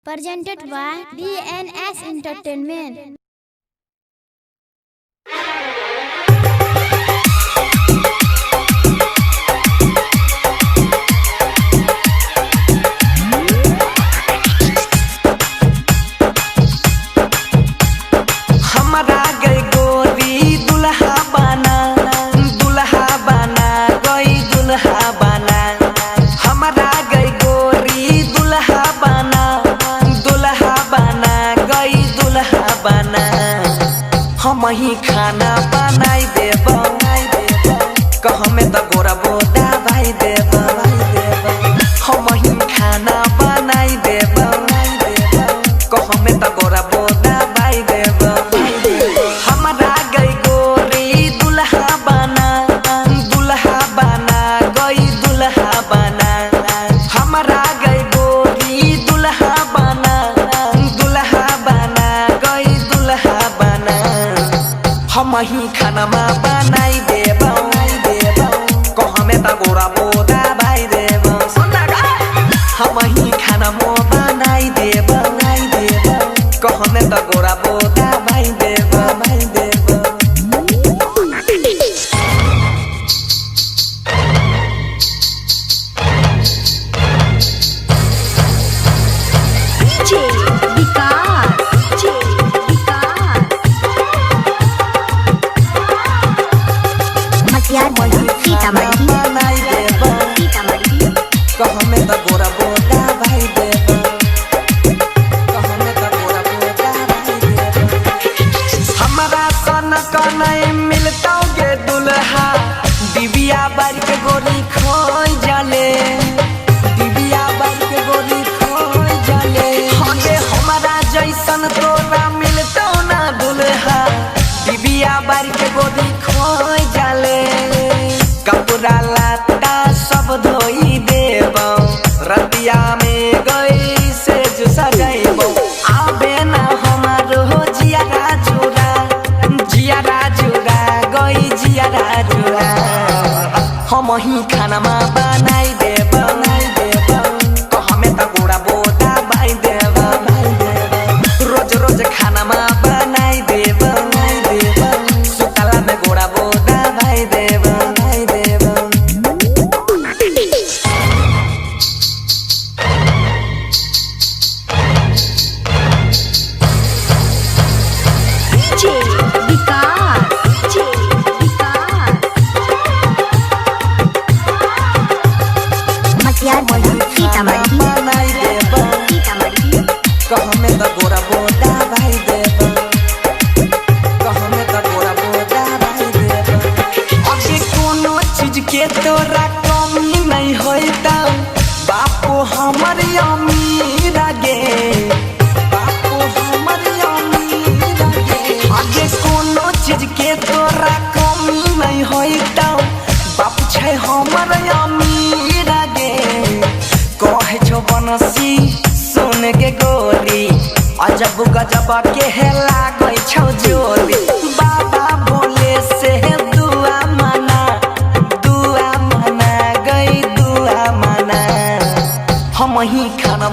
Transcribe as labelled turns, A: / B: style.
A: Presented by DNS Entertainment.
B: हमरा गई गोरी दुल्हा बना, दुल्हा बना गई दुल्हा बना। हमरा गई गोरी दुल्हा बना, दुल्हा बना गई दुल्हा बना। हम ही खाना बनाई देब, कहमे त गोरा बोदा भाई देब। हम ही खाना बनाई देब, कहमे त गोरा बोदा भाई देब। हमरा गई गोरी दुल्हा बना, दुल्हा बना गई दुल्हा बना। हमरा गई गोरी दुल्हा बना, दुल्हा बना गई दुल्हा बना। हम ही खानामा बनाई देब, कहमे त गोरा बोदा भाइ देब। हम ही खानामा बनाई देब, कहमे त गोरा बोदा भाइ देब, भाइ देब।
C: DJ Vikas, DJ Vikas. Matiyargarh, Sitamarhi,
B: बनाई देब,
C: सीतामढ़ी।
B: कहमे त गोरा बोदा भाइ देब। कहमे त गोरा बोदा भाइ देब। हमरा सन कनै मिलतौ गे दुल्हा, डिबिया बार के गोरी खोइ जाले, डिबिया बार के गोरी खोइ जाले। हगे हमरा जैसन तोरा मिलतौ ना दुल्हा, डिबिया बार के गोरी खोइ जाले। कपड़ा लत्ता सब धोइ देबौ, रतिया में गई से जो सजैबौ। आबे ना हमारो जियारा जुरा, जियारा जुरा गई जियारा जुरा। हम ही खानामा बनाई देब, कहमे त गोरा बोदा बाई देब। रोज रोज खानामा बनाई देब, सुतला में गोरा बोदा भाइ देब, भाइ देब।
C: DJ Vikas, DJ Vikas. Matiyargarh, Sitamarhi,
B: बनाई देब,
C: सीतामढ़ी।
B: कहमे त गोरा बोदा भाइ देब। कहमे त गोरा बोदा भाइ देब। अगे कोनो चीज के तोरा कमी नहीं होइता, बापू हमर अमीर गे, बापू हमर अमीर गे। आगे कोनो चीज के तोरा कमी नहीं होइता, बाप छै हमर अमीर गे। कहे छौ बनसी सुन के गोरी, अजब गजब के हे लागै छौ जोरी। बाबा बोले से दुआ मना, दुआ मना गई दुआ मना। हम ही खाना